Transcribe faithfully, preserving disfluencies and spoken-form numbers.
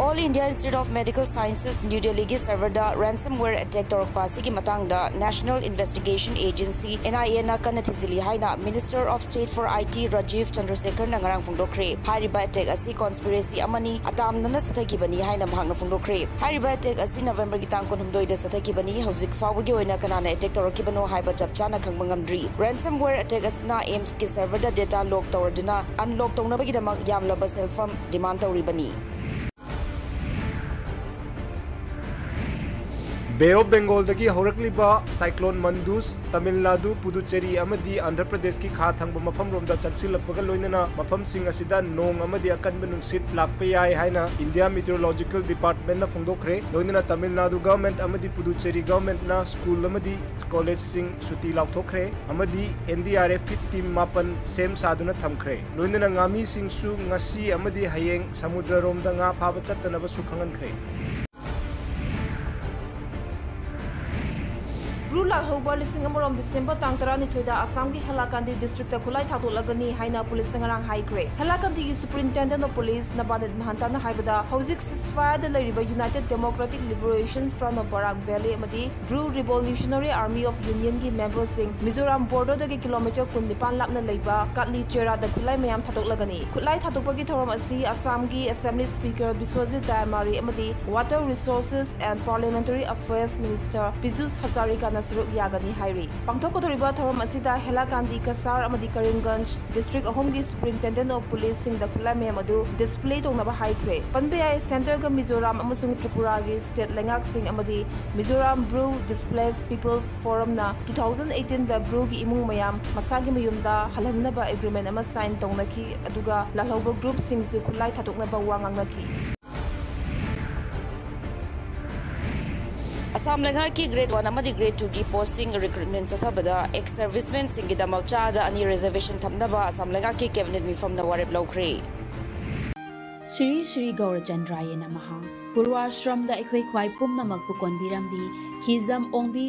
All India Institute of Medical Sciences, New Delhi ꯒꯤ server ꯗ ransomware attack ꯇꯧꯔꯛꯄ ꯑꯁꯤꯒꯤ ꯃꯇꯥꯡꯗ National Investigation Agency, N I A ꯅ ꯀꯟꯅ ꯊꯤꯖꯤꯜꯂꯤ ꯍꯥꯏꯅ Minister of State for I T Rajeev Chandrasekhar ꯅ ꯉꯔꯥꯡ ꯐꯣꯡꯗꯣꯛꯈ꯭ꯔꯦ꯫ ꯍꯥꯏꯔꯤꯕ attack ꯑꯁꯤ conspiracy ꯑꯃꯅꯤ, ꯑꯇꯥꯝꯅꯅ ꯆꯠꯊꯈꯤꯕꯅꯤ ꯍꯥꯏꯅ ꯃꯍꯥꯛꯅ ꯐꯣꯡꯗꯣꯛꯈ꯭ꯔꯦ꯫ ꯍꯥꯏꯔꯤꯕ attack ꯑꯁꯤ November ꯒꯤ ꯇꯥꯡ ꯀꯨꯟꯍꯨꯝꯗꯣꯏꯗ ꯆꯠꯊꯈꯤꯕꯅꯤ꯫ ꯍꯧꯖꯤꯛ ꯐꯥꯎꯕꯒꯤ ꯑꯣꯏꯅ ꯀꯅꯥꯅ attack ꯇꯧꯔꯛꯈꯤꯕꯅꯣ ꯍꯥꯏꯕ ꯆꯞ ꯆꯥꯅ ꯈꯪꯕ ꯉꯝꯗ꯭ꯔꯤ꯫ Ransomware attack ꯑꯁꯤꯅ AIIMS ꯀꯤ server ꯗ data lock ꯇꯧꯔꯗꯨꯅ unlock ꯇꯧꯅꯕꯒꯤꯗꯃꯛ ꯌꯥꯝꯂꯕ ꯁꯦꯜꯐꯝ demand ꯇꯧꯔꯤꯕꯅꯤ꯫ Bay of Bengal ꯗꯒꯤ ꯍꯧꯔꯛꯂꯤꯕ cyclone Mandus ꯇꯥꯃꯤꯜ ꯅꯥꯗꯨ, ꯄꯨꯗꯨꯆꯦꯔꯤ ꯑꯃꯗꯤ ꯑꯟꯙ꯭ꯔ ꯄ꯭ꯔꯗꯦꯁꯀꯤ ꯈꯥ ꯊꯪꯕ ꯃꯐꯝꯔꯣꯝꯗ ꯆꯪꯁꯤꯜꯂꯛꯄꯒ ꯂꯣꯏꯅꯅ ꯃꯐꯝꯁꯤꯡ ꯑꯁꯤꯗ ꯅꯣꯡ ꯑꯃꯗꯤ ꯑꯀꯟꯕ ꯅꯨꯡꯁꯤꯠ ꯂꯥꯛꯄ ꯌꯥꯏ ꯍꯥꯏꯅ India Meteorological Department ꯅ ꯐꯣꯡꯗꯣꯛꯈ꯭ꯔꯦ꯫ ꯂꯣꯏꯅꯅ ꯇꯥꯃꯤꯜ ꯅꯥꯗꯨ government ꯑꯃꯗꯤ ꯄꯨꯗꯨꯆꯦꯔꯤ government ꯅ school ꯑꯃꯗꯤ college ꯁꯤꯡ ꯁꯨꯇꯤ ꯂꯥꯎꯊꯣꯛꯈ꯭ꯔꯦ ꯑꯃꯗꯤ N D R F ꯀꯤ team ꯃꯥꯄꯟ ꯁꯦꯝ ꯁꯥꯗꯨꯅ ꯊꯝꯈ꯭ꯔꯦ꯫ ꯂꯣꯏꯅꯅ ꯉꯥꯃꯤꯁꯤꯡꯁꯨ ꯉꯁꯤ ꯑꯃꯗꯤ ꯍꯌꯦꯡ ꯁꯃꯨꯗ꯭ꯔꯔꯣꯝꯗ ꯉꯥ ꯐꯥꯕ ꯆꯠꯇꯅꯕꯁꯨ ꯈꯪꯍꯟꯈ꯭ꯔꯦ꯫ ꯕ꯭ꯔꯨ ꯂꯥꯜꯍꯧꯕ ꯂꯤꯁꯤꯡ ꯑꯃꯔꯣꯝ December ꯇꯥꯡ ꯇꯔꯥꯅꯤꯊꯣꯏꯗ ꯑꯁꯥꯝꯒꯤ ꯍꯦꯂꯥꯀꯥꯟꯗꯤ district ꯇ ꯈꯨꯠꯂꯥꯏ ꯊꯥꯗꯣꯛꯂꯒꯅꯤ ꯍꯥꯏꯅ police ꯅ ꯉꯔꯥꯡ ꯍꯥꯏꯈ꯭ꯔꯦ꯫ ꯍꯦꯂꯥꯀꯥꯟꯗꯤꯒꯤ Superintendent of Police ꯅꯕꯥꯅꯤꯠ ꯃꯍꯟꯇꯥꯅ ꯍꯥꯏꯕꯗ, ꯍꯧꯖꯤꯛ ceasefire ꯗ ꯂꯩꯔꯤꯕ United Democratic Liberation Front of Barak Valley ꯑꯃꯗꯤ Bru Revolutionary Army of Union ꯒꯤ member ꯁꯤꯡ ꯃꯤꯖꯣꯔꯥꯝ border ꯗꯒꯤ kilometre ꯀꯨꯟꯅꯤꯄꯥꯟ ꯂꯥꯞꯅ ꯂꯩꯕ ꯀꯥꯠꯂꯤ ꯆꯦꯔꯥꯗ ꯈꯨꯠꯂꯥꯏ ꯃꯌꯥꯝ ꯊꯥꯗꯣꯛꯂꯒꯅꯤ꯫ ꯈꯨꯠꯂꯥꯏ ꯊꯥꯗꯣꯛꯄꯒꯤ ꯊꯧꯔꯝ ꯑꯁꯤ ꯑꯁꯥꯝꯒꯤ Assembly Speaker ꯕꯤꯁ꯭ꯋꯖꯤꯠ ꯗꯥꯏꯃꯥꯔꯤ ꯑꯃꯗꯤ Water Resources and Parliamentary Affairs Minister ꯄꯤꯖꯨꯁ ꯍꯖꯥꯔꯤꯀꯥꯅ ꯁꯔꯨꯛ ꯌꯥꯒꯅꯤ ꯍꯥꯏꯔꯤ꯫ ꯄꯥꯡꯊꯣꯛꯀꯗꯧꯔꯤꯕ ꯊꯧꯔꯝ ꯑꯁꯤꯗ ꯍꯦꯂꯥꯀꯥꯟꯗꯤ, ꯀꯁꯥꯔ ꯑꯃꯗꯤ ꯀꯔꯤꯝꯒꯟꯖ district ꯑꯍꯨꯝꯒꯤ Superintendent of Police ꯁꯤꯡꯗ ꯈꯨꯠꯂꯥꯏ ꯃꯌꯥꯝ ꯑꯗꯨ display ꯇꯧꯅꯕ ꯍꯥꯏꯈ꯭ꯔꯦ꯫ ꯄꯟꯕ ꯌꯥꯏ, centre ꯒ ꯃꯤꯖꯣꯔꯥꯝ ꯑꯃꯁꯨꯡ ꯇ꯭ꯔꯤꯄꯨꯔꯥꯒꯤ state ꯂꯩꯉꯥꯛꯁꯤꯡ ꯑꯃꯗꯤ Mizoram Bru Displaced People's Forum ꯅ two thousand eighteen ꯗ Bru ꯒꯤ ꯏꯃꯨꯡ ꯃꯌꯥꯝ ꯃꯁꯥꯒꯤ ꯃꯌꯨꯝꯗ ꯍꯜꯍꯟꯅꯕ agreement ꯑꯃ sign ꯇꯧꯅꯈꯤ, ꯑꯗꯨꯒ ꯂꯥꯜꯍꯧꯕ group ꯁꯤꯡꯁꯨ ꯈꯨꯠꯂꯥꯏ ꯊꯥꯗꯣꯛꯅꯕ ꯋꯥ ꯉꯥꯡꯅꯈꯤ꯫ ꯑꯁꯥꯝ ꯂꯩꯉꯥꯛꯀꯤ grade one ꯑꯃꯗꯤ grade two ꯒꯤ post ꯁꯤꯡ recruitment ꯆꯠꯊꯕꯗ ex servicemen ꯁꯤꯡꯒꯤꯗꯃꯛ ꯆꯥꯗ ꯑꯅꯤ reservation ꯊꯝꯅꯕ ꯑꯁꯥꯝ ꯂꯩꯉꯥꯛꯀꯤ cabinet ꯃꯤꯐꯝꯅ ꯋꯥꯔꯦꯞ ꯂꯧꯈ꯭ꯔꯦ꯫ ꯁ꯭ꯔꯤ ꯁ꯭ꯔꯤ ꯒꯧꯔꯆꯟꯗ꯭ꯔꯥꯌ ꯅꯃꯍ꯫ ꯄꯨꯔꯋꯥꯁ꯭ꯔꯝꯗ ꯑꯩꯈꯣꯏ ꯈ꯭ꯋꯥꯏ ꯄꯨꯝꯅꯃꯛꯄꯨ ꯀꯣꯟꯕꯤꯔꯝꯕꯤ, ꯍꯤꯖꯝ ꯑꯣꯡꯕꯤ